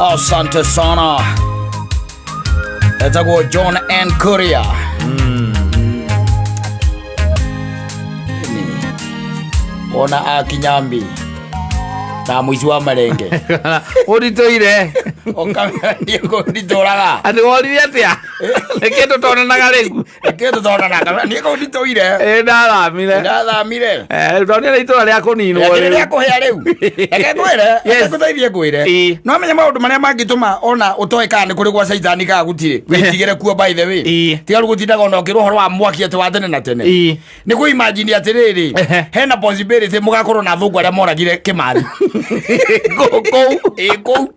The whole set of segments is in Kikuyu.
Asante sana. Etagwo John N. Kuria. Ona akinyambi na mũici wa marenge. Ũritũire. Ũkamenya Atĩ worire atĩa? Nĩkĩ tũtonanaga rĩu? Nĩkĩ tũtonanaga? Niĩ kũu nditũire. Ĩ ndathamire. Ndathamire. Eh, ndonire itũra rĩa kũninwo Rĩu rĩu. rĩa kũhĩa rĩu. Reke ngwĩre, reke ngũteithie ngwĩre. Ĩ. No menye maũndũ marĩa mangĩtũma ona ũtoe kana nĩ kũrĩ gwa caitani kana gũtirĩ. Wĩtigĩre kuo by the way. Ĩ. Tiga rĩu gũtindaga ona ũkĩrwo ũhoro wa mwaki atĩ wa tene na tene. Ĩ. Nĩ kũ imagine atĩrĩrĩ, Ehe. hena possibility mũgakorwo na athũngũ arĩa moragire Kĩmathi. Kũu kũu. Ĩ kũu.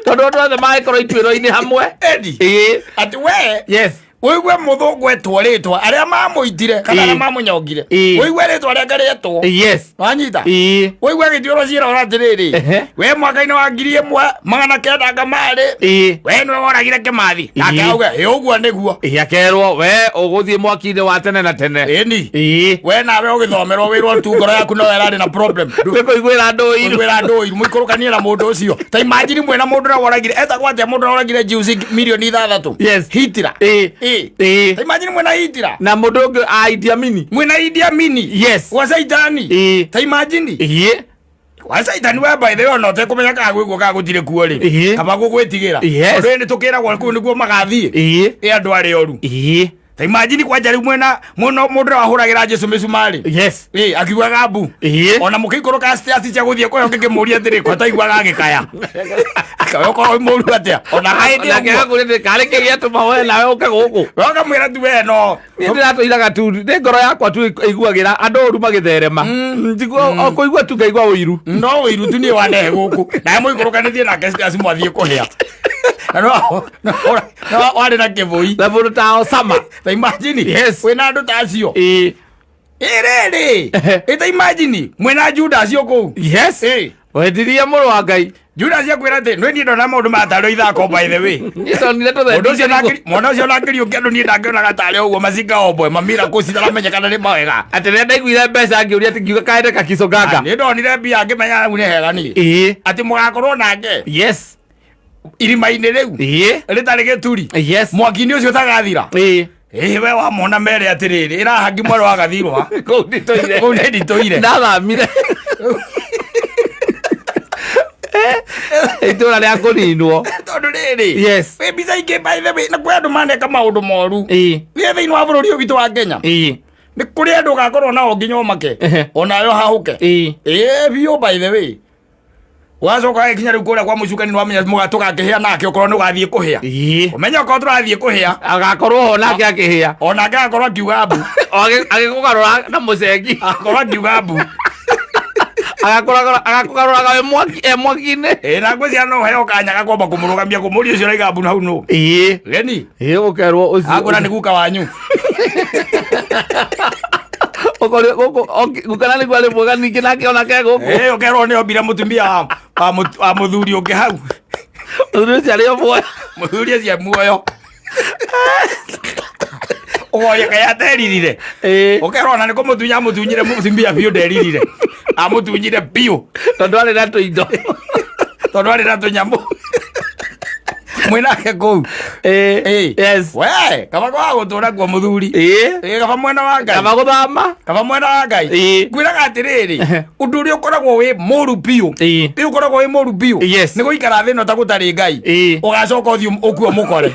Tondũ andũ othe magĩkorwo ituĩro-inĩ hamwe. Edi. Ĩ. Atĩ we Yes. ũigue mũthũngũ etwo rĩtwa arĩa mamũitire kana Ĩ. arĩa mamũnyongire Ĩ. ũigue rĩtwa rĩake rĩetwo Yes. wanyita Ĩ. ũigue agĩtuĩrwo ciira ũra atĩrĩrĩ Ehe. we mwaka-inĩ wa 1900 ngamarĩ Ĩ. we nĩwe woragire Kĩmathi nake Ĩ. auge ĩ ũguo nĩguo Ĩ akerwo we ũgũthiĩ mwaki-inĩ wa tene na tene. ĩni Ĩ. we nawe ũgĩthomerwo wĩrwo tu ngoro yaku no ĩrarĩ na problem Nĩ kũiguĩra andũ ũiru. kwĩra andũ ũiru mũikũrũkanie na mũndũ ũcio ta imagine mwĩna mũndũ ũrĩa woragire etagwo atĩa mũndũ ũrĩa woragire Jews milioni 6 Yes. Hitler. Ĩ. Ĩ. Ĩ. Ta imagine mwĩna Hitler. Na mũndũ ũngĩ a Idi Amini. Mwĩna Idi Amini. Yes. Gwa Caitani. Ĩ. Ta imagine. Ĩ. Gwa Caitani we by the way ona ũtekũmenya kana gwĩkuo kana gũtirĩ kuo rĩ. Ĩ. Kaba gũgwĩtigĩra. Yes. Tondũ nĩ tũkĩragwo kũu nĩguo magathiĩ. Ĩ. Ĩ andũ arĩa oru. Ĩ. Ta imagine kwanja rĩu mwena mũno mũndũ ũrĩa wahũragĩra Jesu mĩcumarĩ. Yes. Ĩ akiugaga mbu. Ĩ. Ona mũkĩikũrũka stairs cia gũthiĩ kũheo ngĩkĩmũria atĩrĩ kwataiguaga agĩkaya. Akawe ũkorwo wĩ mũru atĩa. Ona hĩndĩ Nake ũguo. agakũrĩte karĩ kĩ gĩatũma we nawe ũke gũkũ. We ũkamwĩra tu we no. Niĩ ndĩratũiraga tu nĩ ngoro yakwa tu ĩiguagĩra andũ ũru magĩtherema. Njigua o kũigua tu ngaigua ũiru. No ũiru tu niĩ wandehe gũkũ. Nawe mũikũrũkanĩtie nake stairs mwathiĩ kũhĩa. Na no warĩ na kĩbũi. Na mũndũ ta Osama. Ta imagine. Yes. Wĩna andũ ta acio. Ĩ. Ĩ rĩrĩ. Ĩ ta imagine mwĩna Judas o kũu. Yes. Ĩ. Wendirie mũrũ wa Ngai. Judas akwĩra atĩ nĩ niĩ ndona maũndũ maya tarĩ ithako by the way. Niĩ ndonire Mũndũ ũcio tũthendire mwana ũcio nakĩriũkia andũ niĩ ndangĩonaga tarĩ ũguo macinga ombwe mamira kũ citaramenyekana nĩ mawega. Atĩ rĩrĩa ndaiguire mbeca ngĩũria atĩ ngiuga kaende kakico gaka. Nĩ ndonire mbia ngĩmenya hau nĩ hega niĩ. Ĩ. Atĩ mũgakorwo nake Yes. irima-inĩ rĩu Ĩ. rĩtarĩ gĩturi Yes. mwaki-inĩ ũcio ũtagathira. Ĩ. Ĩ we wamona mere atĩrĩrĩ ĩrahangi mwarĩ wa gathirwa. Kũu nditũire. Kũu nĩ nditũire. Ndathamire. Itũra rĩa kũninwo. Tondũ rĩrĩ. Yes. Wĩ mbica ingĩ by the way na kwĩ andũ maneka maũndũ moru. Ĩ. Niĩ thĩinĩ wa bũrũri ũyũ witũ wa Kenya. Ĩ. Nĩ kũrĩ andũ ũgakorwo nao nginya ũmake. Ehe. Onawe ũhahũke. Ĩ. Ĩ biũ by the way. Wacoka gĩkinya rĩu kũrĩa kwa mũcukani nĩwamenya tũgakĩhĩa nake okorwo nĩ ũgathiĩ kũhĩa. Ĩ. Ũmenye okorwo tũrathiĩ kũhĩa. Agakorwo ho nake akĩhĩa. Onake agakorwo akiuga mbu. O agĩkũgarũra na mũcengi. Agakorwo akiuga mbu. Agakũgarũraga we mwaki e mwaki-inĩ. Ĩ na ngwĩciria no ũheo kanya ga kwamba kũmũrũgamia kũmũria ũcio ũraiga mbu hau nũ. Ĩ. Geni. Ĩ ũkerwo ũcio. Akwĩra nĩ guka wanyu. Ũkorwo gũkũ guka na nĩguo arĩ mwega ningĩ nake onake gũkũ. Ĩ ũkerwo nĩ ombire mũtumia wa mũthuri ũngĩ hau. Mũthuri ũcio arĩ o muoyo. Mũthuri ũcio e muoyo. Ũkoria kaĩ ateririre. Ĩ. Ũkerwo ona nĩ kũmũtunya amũtunyire mũtumia biũ nderirire. Amũtunyire biũ. Tondũ arĩ na tũindo. Tondũ arĩ na tũnyamũ. Mwĩnake kũu. Ĩ. Ĩ. Yes. We, kaba kwaga gũtũra kuo mũthuri. Ĩ. Ĩ kaba mwena wa Ngai. Kaba gũthama. Kaba mwena wa Ngai. Ĩ. Ngwĩraga atĩrĩrĩ, ũndũ ũrĩa ũkoragwo wĩ mũru biũ. Ĩ. Rĩu ũkoragwo wĩ mũru biũ. Yes. Nĩ gũikara thĩ ĩno ta gũtarĩ Ngai. Ĩ. Ũgacoka ũthiĩ ũkue ũmũkore.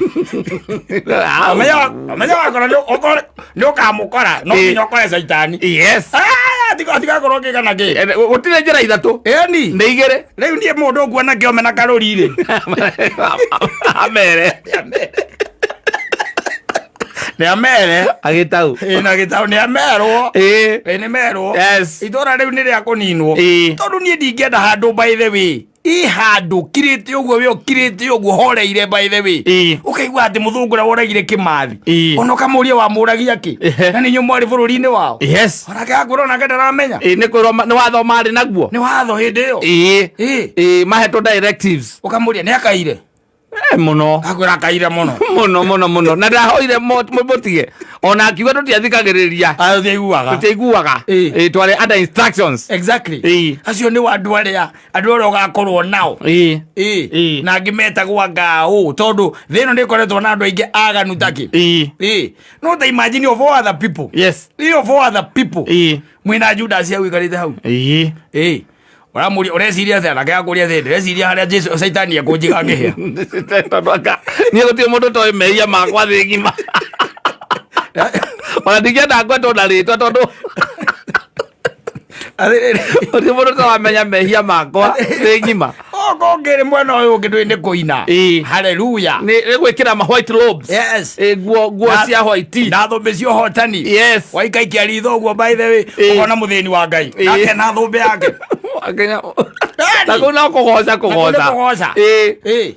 Ũmenye wakora nĩ ũkamũkora no Ĩ. nginya ũkore caitani. Yes. Ah, tigakorwo kĩgana kĩ. Gũtirĩ njĩra ithatũ. Ĩni. Nĩ igĩrĩ. Rĩu niĩ mũndũ ũkuona kĩome na karũri rĩ. Amere. Nĩ amere. Agĩtau. Ĩ na gĩtau nĩ amerwo. Ĩ. Ĩ nĩ merwo. Yes. Itũra rĩu nĩ rĩa kũninwo. Ĩ. Tondũ niĩ ndingĩenda handũ by the way. Ĩ handũ kirĩte ũguo we ũkirĩte ũguo horeire by the way. Ĩ. Ũkaigua atĩ mũthũngũ ũrĩa woragire Kĩmathi. Ĩ. Ona ũkamũria wamũragia kĩ. Ehe. Na nĩ inyuĩ mwarĩ bũrũri-inĩ wao. Yes. Onake akwĩra onake ndaramenya. Ĩ nĩ kwĩrwo nĩ watho marĩ naguo. Nĩ watho hĩndĩ ĩyo. Ĩ. Ĩ. Ĩ mahetwo directives. Ũkamũria nĩ akaire. Muno. Akwĩra kaire mũno. Muno muno muno, na ndahoire mũtige ona akiuga tũtiathikagĩrĩria. Athiaiguaga. Tũtiaiguaga. Twarĩ under instructions. Exactly. Acio nĩ andũ arĩa ũgakorwo nao. Na angĩ metagwo ngaũ, tondũ thĩ ĩno nĩ ĩkoretwo na andũ aingĩ aganu takĩ. No ta imagine of all other people. Of all other people. Mwĩna Judas hau ikarĩte hau. Ũramũria, ũreciria atĩa? Nake akũria atĩ ndĩreciria harĩa Jesu Caitani ekũnjiga ngĩhĩa. Tondũ anga niĩ gũtirĩ mũndũ toĩ mehia makwa thĩ ng'ima, ona ndingĩenda ngwetwo na rĩtwa, tondũ Atĩrĩrĩ, gũtirĩ mũndũ taramenya mehia makwa thĩ ng'ima. Okorwo ngĩrĩ mwena ũyũ ũngĩ ndũĩ nĩ kũina. Haleluya. Nĩ gwĩkĩra ma white robes. Nguo cia white. Na thũmbĩ cia ũhotani. Waikaikia ritho ũguo, by the way, ũkona mũthĩni wa Ngai nake na thũmbĩ yake. Na kũu no kũgoca kũgoca. Nĩ kũgoca.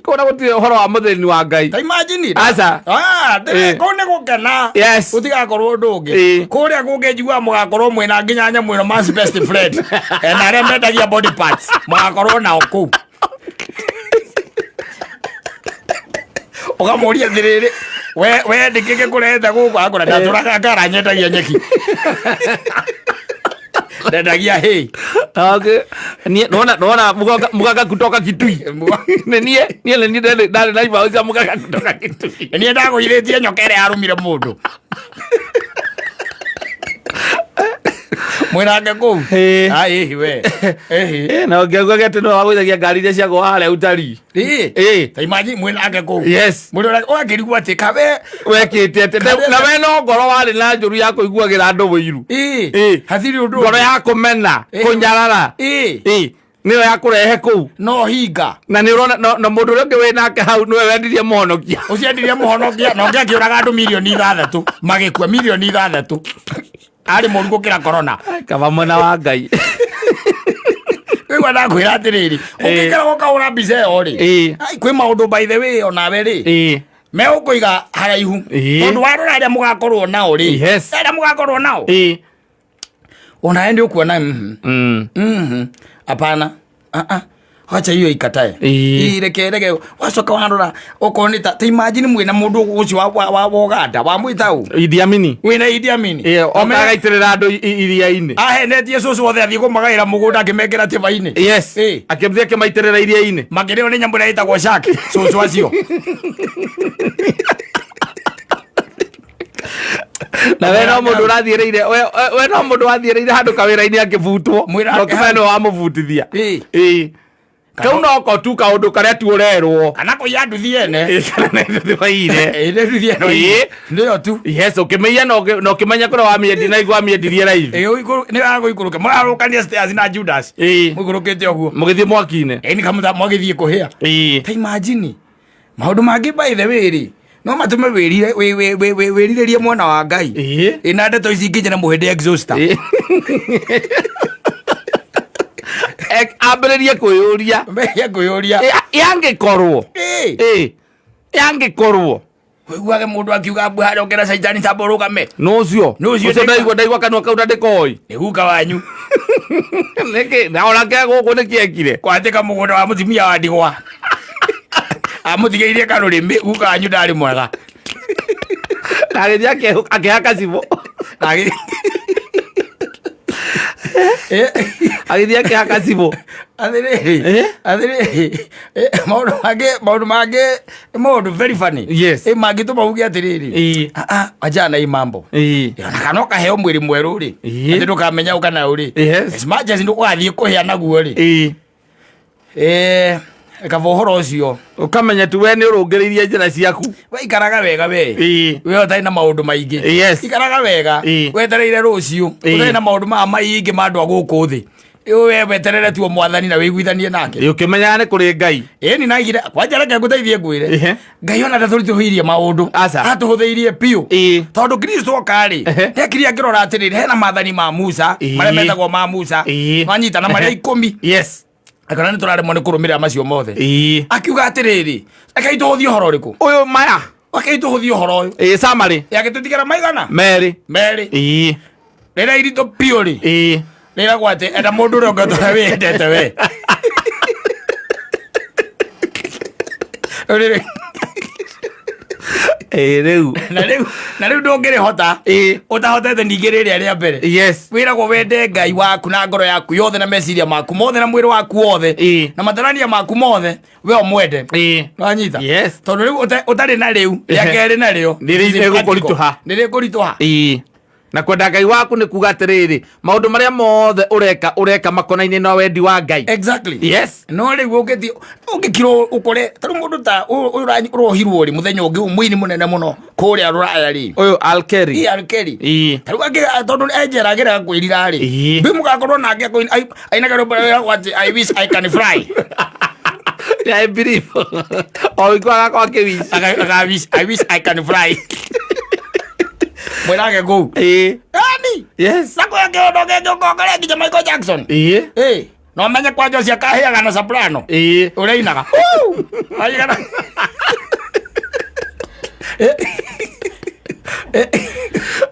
Kũu na gũtirĩ ũhoro wa mũthĩni wa Ngai. Ta imagine. Aca. Ah, kũu nĩ gũkena. Gũtigakorwo ũndũ ũngĩ. Kũrĩa kũngĩ njiguaga mũgakorwo mwĩna nginya nyamũ ĩno, man's best friend. Na arĩa mendagia body parts mũgakorwo nao kũu. Ũkamũria atĩrĩrĩ, we nĩkĩ gĩkũrehete gũkũ? Akũra ndatũraga ngara, nyendagia nyeki, ndendagia hay. Okay. Niĩ nona muganga kutoka Kitui. Nĩ niĩ nĩ niĩ ndarĩ na ibaũ cia muganga kutoka Kitui. Niĩ ndagũithĩtie nyoka ĩrĩa yarũmire mũndũ mwĩnake kũu. Ai, we. Na ũngĩauga atĩ nĩwe wagũithagia ngari iria ciagũa harĩa utarii. Ta imagine mwĩnake kũu. Mũndũ ũgakĩrigwo atĩ kabe Wekĩte atĩ na we no ngoro warĩ na njũru ya kũiguagĩra andũ ũiru. Hatirĩ ũndũ Ngoro ũngĩ. ya kũmena, kũnyarara. Nĩyo ya kũrehe kũu. No hinga. Na nĩ ũrona na mũndũ ũrĩa ũngĩ wĩ nake hau nĩwe wendirie mũhonokia. Ũcio endirie mũhonokia na ũngĩ akĩũraga andũ 6 mirioni, magĩkua 6 mirioni, arĩ mũru gũkĩra corona. Kaba mwena wa Ngai. Rĩu ndakwĩra atĩrĩrĩ, ũngĩkĩra ũkahũra mbica ĩyo rĩ, ai, kwĩ maũndũ, by the way, onawe rĩ, megũkũiga haraihu, tondũ warora arĩa mũgakorwo nao rĩ, arĩa mũgakorwo nao, onawe nĩ ũkuona hapana, ah ah, wacha hiyo ikatae. Reke reke wacoka warora okorwo nĩ ta imagine mwĩna mũndũ ũcio wa Uganda wamwĩta ũ? Idi Amini. Wĩna Idi Amin. Oka agaitĩrĩra andũ iria-inĩ. Ahenetie cũcũ othe, athiĩ kũmagaĩra mũgũnda akĩmekĩra tĩba-inĩ. Akĩmthia akĩmaitĩrĩra iria-inĩ. Makĩrĩo nĩ nyamũ ĩrĩa ĩtagwo shark, cũcũ acio. Na we no mũndũ ũrathiĩrĩire, we no mũndũ wathiĩrĩire handũ kawĩra-inĩ akĩbutwo. Mwĩra Na ũkĩmenya nĩwe wamũbutithia. Kau noko tu kaũndũ karĩa tu ũrerwo. Kana kũiya nduthi ene. Kana nĩ nduthi waiyire. Nĩ nduthi ene. Nĩyo tu. Yes, ũkĩmĩiya na ũkĩmenya kũrĩa wamĩendia na igua wamĩendirie raithi. Nĩ agũikũrũka, mũrarũkania stairs na Judas. Mũikũrũkĩte ũguo. Mũgĩthiĩ mwaki-inĩ. Nĩ kamũtha mwagĩthiĩ kũhĩa. Ta imagine maũndũ mangĩ, by the way rĩ, no matũme wĩrirĩrie mwena wa Ngai. Na ndeto ici nginya na mũhĩndĩ exhauster. Ambĩrĩrie kwĩyũria. Mbĩrĩrie kwĩyũria. Yangĩkorwo. Yangĩkorwo. Wĩiguage mũndũ akiuga mbu harĩa ũkĩra caitani tamba ũrũgame. Nũ ũcio? Nũ ũcio? Ũcio ndaigua kanua kau na ndĩkoĩ. Nĩ guka wanyu. Nĩkĩ na onake gũkũ nĩkĩ ekire? Kwatĩka mũgũnda wa mũtumia wa ndigwa, amũtigĩirie karũrĩmĩ. Guka wanyu ndarĩ mwega. Na agĩthiĩ akĩhaka cibũ. Agĩthiĩ akĩhaka cibũ. Atĩrĩrĩ, atĩrĩrĩ, maũndũ mangĩ nĩ maũndũ very funny. Mangĩtũma uge atĩrĩrĩ, "Ah, ah, achana na hii mambo." Ona kana ũkaheo mwĩrĩ mwerũ rĩ, atĩ ndũkamenya ũkana rĩ, as much as ndũgathiĩ kũhĩa naguo rĩ, kaba ũhoro ũcio. Ũkamenya tu we nĩ ũrũngĩrĩirie njĩra ciaku. We ikaraga wega, we. We ũtarĩ na maũndũ maingĩ. Ikaraga wega. Wetereire rũciũ. Ũtarĩ na maũndũ maya maingĩ ma andũ a gũkũ thĩ. We weterere tu mwathani na wĩiguithanie nake. Ũkĩmenyaga nĩ kũrĩ Ngai. Ĩni naigire kwanja, reke ngũteithie ngwĩre. Ngai ona ndatũritũhĩirie maũndũ. Aca. Atũhũthĩirie biũ. Tondũ Kristo oka rĩ, ndekire akĩrora atĩrĩrĩ, hena maathani ma Musa, marĩa metagwo ma Musa. Wanyita na marĩa 10. Akona nĩ tũraremwo nĩ kũrũmĩrĩra macio mothe. Akiuga atĩrĩrĩ, rekei tũhũthie ũhoro ũrĩkũ? Ũyũ maya. Rekei tũhũthie ũhoro ũyũ. Summary. Yagĩtũtigĩra maigana? Merĩ. Merĩ. Rĩrĩa iritũ biũ rĩ, rĩragwo atĩ enda mũndũ ũrĩa ũngĩ ta ũrĩa wĩyendete we. Rĩrĩ- Ĩĩ, rĩu na rĩu ndũngĩrĩhota Ĩĩ. ũtahotete ningĩ rĩrĩa rĩa mbere. Yes. Wĩragwo wende Ngai waku na ngoro yaku yothe na meciria maku mothe na mwĩrĩ waku wothe Ĩĩ. na matarania maku mothe, we ũmwende. Ĩĩ. Wanyita? Yes. Tondũ rĩu ũtarĩ na rĩu rĩa kerĩ narĩo Nĩ rĩgũkũritũha. Nĩ rĩkũritũha. Ĩĩ. Na kwenda Ngai waku nĩ kuga atĩrĩrĩ, maũndũ marĩa mothe ũreka, ũreka makonainie na wendi wa Ngai. Exactly. Yes. No rĩu ũngĩthiĩ ũngĩkirwo ũkore tarĩu mũndũ ta ũyũ ũrohirwo rĩ mũthenya ũngĩ, ũyũ mũini mũnene mũno kũrĩa rũraya rĩ. Ũyũ R. Kelly. R. Kelly. Ĩĩ. Tarĩu angĩ tondũ enjera ageraga kwĩrira rĩ. Ĩĩ. Ndũĩ mũgakorwo nake ainaga rwĩmbo rwĩragwo atĩ "I wish I can fly". I believe. O wiki agakorwo akĩwish. Aka wish, "I wish I can fly". Mwĩrage kũu. Ĩĩ. Yani. Yes. Nakwĩra kĩũndũ kĩngĩ ũkongere nginya Michael Jackson. Ĩĩ. Ĩĩ. No menye kwanja ũcio akahĩaga na soprano. Ĩĩ. Ũrĩa ainaga. Aigana.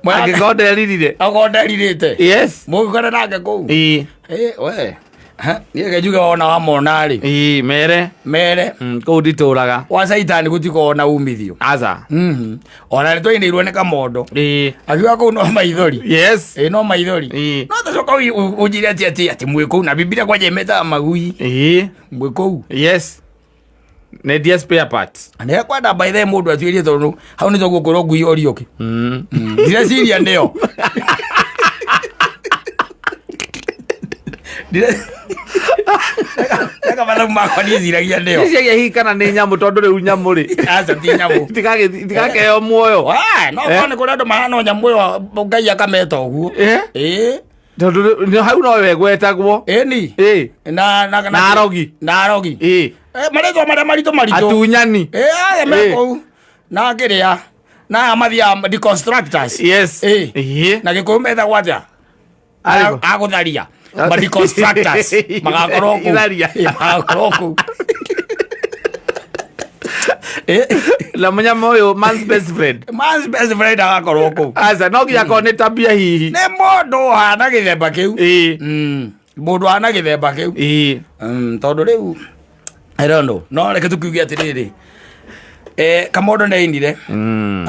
Angĩkorwo nderirire. Akorwo nderirĩte. Yes. Mũgĩkore nake kũu. Ĩĩ. Ĩ, we. Ha, niĩ reke njuge wona wamona rĩ. Ĩĩ, mere. Mere. Kũu nditũraga. Kwa caitani gũtikoragwo na umithio. Aca. Ona nĩ twainĩirwo nĩ kamondo. Ĩĩ. Akiuga kũu no maithori. Yes. Ĩ, no maithori. Ĩĩ. No tacoka ũnjĩre atĩ mwĩ kũu na Bibilia kwanja ĩmetaga magui. Ĩĩ. Mwĩ kũu. Yes. Nendia spare parts. Nĩ kwenda by the mũndũ atuĩrie tondũ hau nĩ toguo kwĩrwo ngui ũriũki. Ndireciria nĩyo. Reka mathabu makwa ndiciragia nĩyo. Ndĩciragia hihi kana nĩ nyamũ, tondũ rĩu nyamũ rĩ. Aca, ti nyamũ. Itigakĩheo muoyo. Wa, no Eh? korwo nĩ kũrĩ andũ mahana nyamũ ĩyo Ngai akameta ũguo. Eh? Ĩĩ. Tondũ hau no wegwetagwo. Ĩni. Ĩĩ. Na Na arogi. Na arogi. Ĩĩ. Eh, marĩtwa marĩa maritũ maritũ. Atunyani. Ĩĩ, aya me Ĩĩ. kũu. Na kĩrĩa. Na aya mathiaga deconstructors. Yes. Ĩĩ. Ĩĩ. Na gĩkũyũ metagwo atĩa? Arĩkũ? Agũtharia. Ma deconstructors magakorwo kũu. Itharia. Ĩĩ, magakorwo kũu. Ĩĩ. Na mũnyama ũyũ, man's best friend. Man's best friend agakorwo kũu. Aca, no nginya akorwo nĩ tabia hihi. Nĩ mũndũ ũhana gĩthemba kĩu. Ĩĩ. Mũndũ ũhana gĩthemba kĩu. Ĩĩ. Tondũ rĩu I don't know. No reke tukiuge atĩrĩrĩ, kamondo nĩainire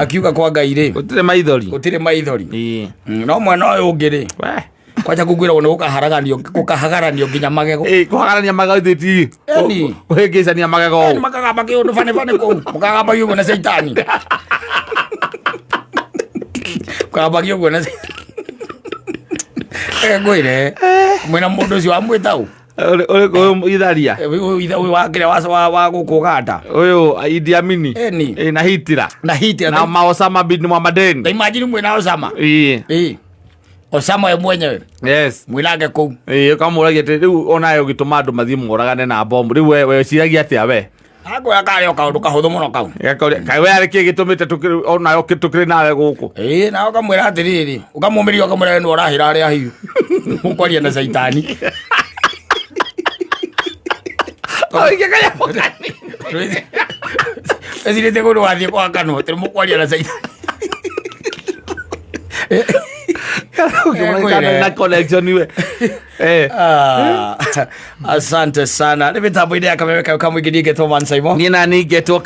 akiuga kwa Ngai rĩ Gũtirĩ maithori. Gũtirĩ maithori. Ĩĩ. No mwena ũyũ ũngĩ rĩ, We. kwanja kũngwĩragwo nĩ gũkaharaganio gũkahagaranio nginya magego. Ĩĩ, kũhagarania magego ti Eni. kũhĩngĩcania magego Eni ũũ. makagamba kĩũndũ bane bane kũu, mũkagambagio ũguo na caitani, mũkagambagio ũguo na reke ngwĩre mwĩna mũndũ ũcio wamwĩta ũ. Ũrĩkũ ũyũ itharia? Ũyũ wa kĩrĩa wa gũkũ Ũganda. Ũyũ Idi Amini. Eni. Ĩĩ, na Hitler. Na Hitler. Na maosama bin Muhammadin. Ta imagine mwĩna Osama. Ĩĩ. Ĩĩ, Osama we mwenyewe. Yes. Mwĩnake kũu. Ĩĩ, ũkamũragia atĩ rĩu onawe ũgĩtũma andũ mathiĩ moragane na bomu rĩu we weciragia atĩa we? Akwĩra karĩ o kaũndũ kahũthũ mũno kau. Gakauria, kaĩ we arĩ kĩ gĩtũmĩte onawe tũkĩrĩ nawe gũkũ? Ĩĩ, nawe ũkamwĩra atĩrĩrĩ, ũkamũmĩria, ũkamwĩra nĩ ũrahĩra arĩa ahiũ mũkwaria na caitani. Oige kanyamũ kanini. Ecirĩtie kũndũ wathiĩ kwa kanua tĩ mũkwaria na caitani. Ũkĩmũreka na connection we. Eh. Ah, asante sana nĩ mĩtambo-inĩ ya kameme kayo kamũingĩ niĩ ngetwo Man Simon. Niĩ na niĩ ngetwo